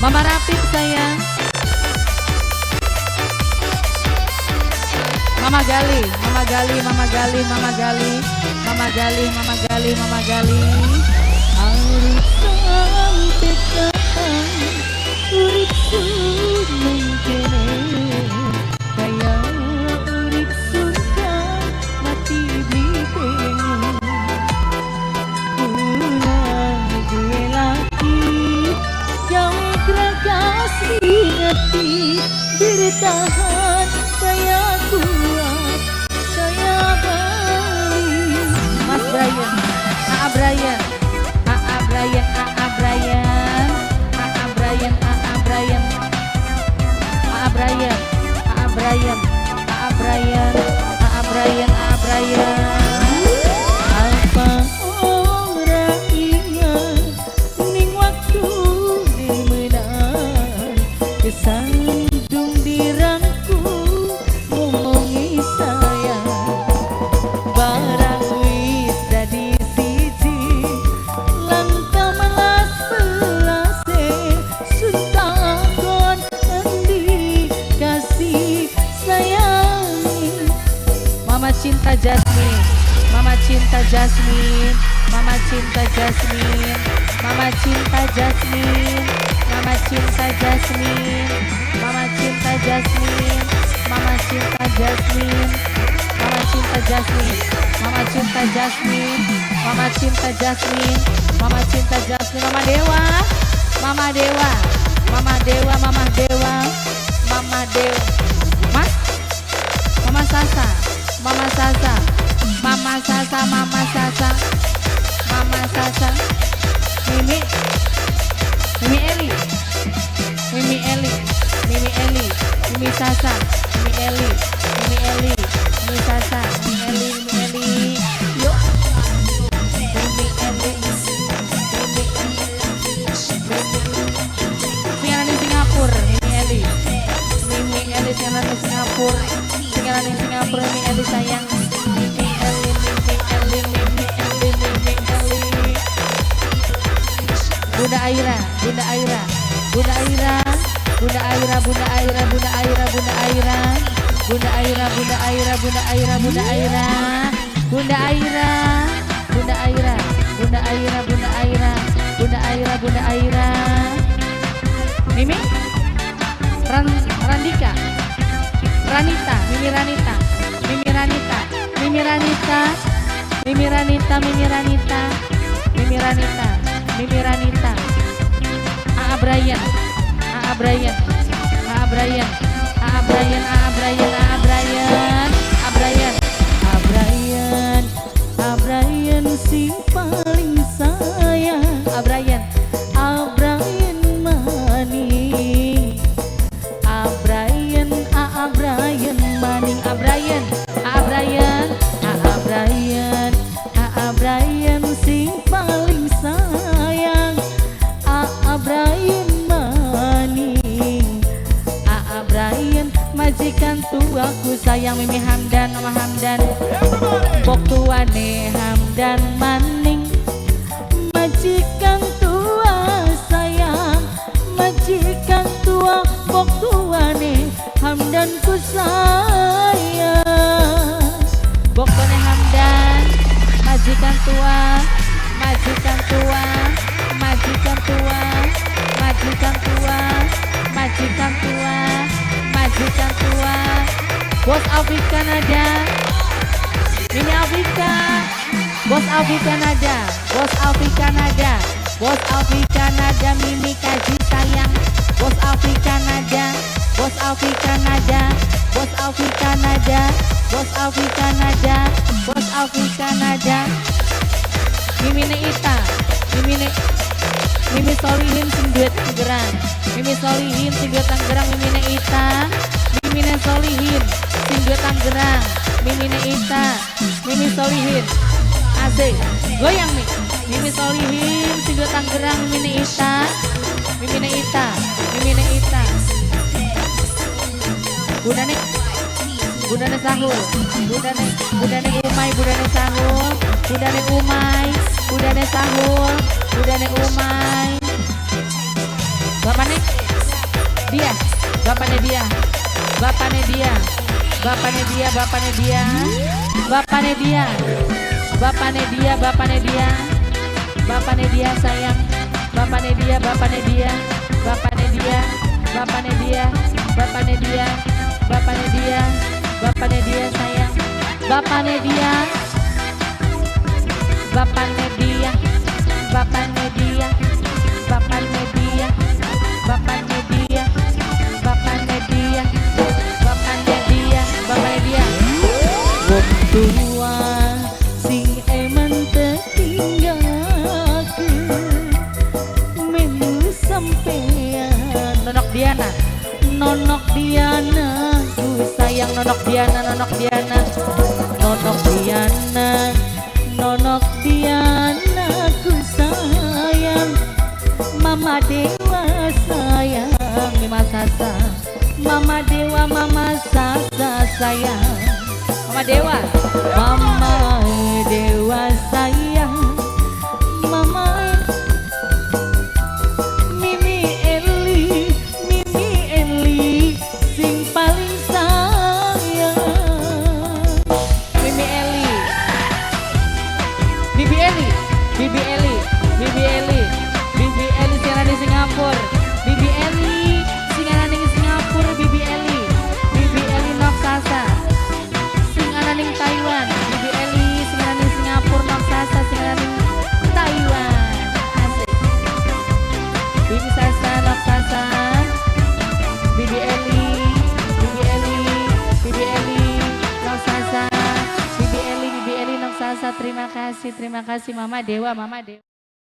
Mama Rapip sayang. Mama Gali, Mama Gali, Mama Gali, Mama Gali, Mama Gali, Mama Gali, Mama Gali. Urip sampe kapan urip sun kene kaya urip sungkan mati beli pengen kula duwe laki gawe krakas ngerti bertahan saya kuat saya bali. Mas Brian, A.A. Brian, A.A. Brian, A.A. Brian, A.A. Brian, A.A. Brian, A.A. Brian, A.A. Brian, A.A. Brian, A.A. Brian, A.A. Brian. Apa ora ingat ning waktu menang kesandung dirangku ngomongi sayang barang wis dadi siji lan temelas belase sun takon endi kasih sayangi. Mama Cinta Jasmine, Mama Cinta Jasmine, Mama Cinta Jasmine, Mama Cinta Jasmine, Mama Cinta Jasmine, Mama Cinta Jasmine, Mama Cinta Jasmine, Mama Cinta Jasmine, Mama Cinta Jasmine, Mama Cinta Jasmine, Mama Cinta Jasmine, Mama Dewa, Mama Dewa, Mama Dewa, Mama Dewa, Mama Dewa, Mas, Mama Sasa, Mama Sasa, Mama Sasa, Mama Sasa, Mama Sasa, Mimi, Mimi Eli, Mimi Eli, Mimi Eli, Mimi Sasa, Mimi Eli, Mimi Eli, Mimi Sasa, Mimi Eli, Mimi Eli, yuk, Mimi Eli, Mimi, sing di Singapura, Mimi Eli, Mimi Eli sing di Singapura, sing di Singapura, Mimi Eli sayang, Mimi Eli, Mimi Eli, Mimi Eli, Mimi Eli. Bunda Aira, Bunda Aira, Bunda Aira, Bunda Aira, Bunda Aira, Bunda Aira, Bunda Aira, Bunda Aira, Bunda Aira, Bunda Aira, Bunda Aira, Bunda Aira, Bunda Aira, Bunda Aira, Bunda Aira, Bunda Aira, Bunda Aira. Mimi, Ran, Randika, Ranita, Mimi Ranita, Mimi Ranita, Mimi Ranita, Mimi Ranita, Mimi Ranita, Mimi Ranita, Mimi Ranita, A.A. Brian, A.A. Brian, A.A. Brian, A.A. Brian, A.A. Brian, A.A. Brian, A.A. Brian. A Brian, A Brian sing paling sayang, A.A. Brian, A Brian maning, A Brian, A Brian maning, A.A. Brian, A.A. Brian, A Brian, A Brian sing paling sayang, A Brian maning, A Brian majikan tuaku sayang. Mimi Hamdan, Mama Hamdan, Bok tuane Hamdan maning, majikan tua sayang, majikan tua bok tuane Hamdan ku sayang. Bok tuane Hamdan, majikan tua, majikan tua, majikan tua, majikan tua, majikan tua, majikan tua. Bos Alfi Kanada, Mimi Alfika, Bos Alfi Kanada, Bos Alfi Kanada, Bos Alfi Kanada, Mimi Kaji sayang, Bos Alfi Kanada, Bos Alfi Kanada, Bos Alfi Kanada, Bos Alfi Kanada, Bos Alfi Kanada, Mimi Neita, Mimi Ne, Mimi Solihin sing duet Tangerang, Mimi Solihin sing duet Tangerang, Mimi Neita, Mimi Ne Solihin sing duet Tangerang, Mimi Neita, Mimi Solihin, asik, goyang nih, Mimi Solihin sing duet Tangerang, Mimi Neita, Mimi Neita, Mimi Neita, Bunda Ne, Bunda Ne Sahul, Bunda Ne, Bunda Ne Umay, Bunda Ne Sahul, Bunda Ne Umay, Bunda Ne Sahul, Bunda Ne Umay, Bapak Ne. Bapaknya dia, bapaknya dia, bapaknya dia, bapaknya dia, bapaknya dia, bapaknya dia, bapaknya dia, bapaknya dia sayang, bapaknya dia, bapaknya dia, bapaknya dia, bapaknya dia, bapaknya dia, bapaknya dia, bapaknya dia sayang, bapaknya dia, bapaknya dia, bapaknya dia, bapaknya dia, bapaknya dia, bapaknya dia, bapaknya dia, bapaknya dia. Wong tua sing eman tetinggalake melu sampean. Nonok Diana, Nonok Diana ku sayang Nonok Diana, Nonok Diana, Nonok Diana, Nonok Diana ku sayang, Mama Dewa sayang, Mama Sasa, Mama Dewa, Mama Sasa sayang, Mama Dewa, Mama Dewa sayang, Mama Mimi Eli, Mimi Eli sing paling sayang. Mimi Eli, Bibi Eli, Bibi Eli, Bibi Eli, Bibi Eli sing ana di Singapura, Bibi Eli sing ana ning Singapura, Bibi Eli, Bibi Eli Nok Sasa, sing ana ning Taiwan, Bibi Eli sing ana ning Singapura, Nok Sasa sing ana ning Taiwan. Asik. Bibi Sasa, Nok Sasa, Bibi Eli, Bibi Eli, Bibi Eli, Nok Sasa, Bibi Eli, Bibi Eli, Nok Sasa. Terima kasih Mama Dewa, Mama Dewa.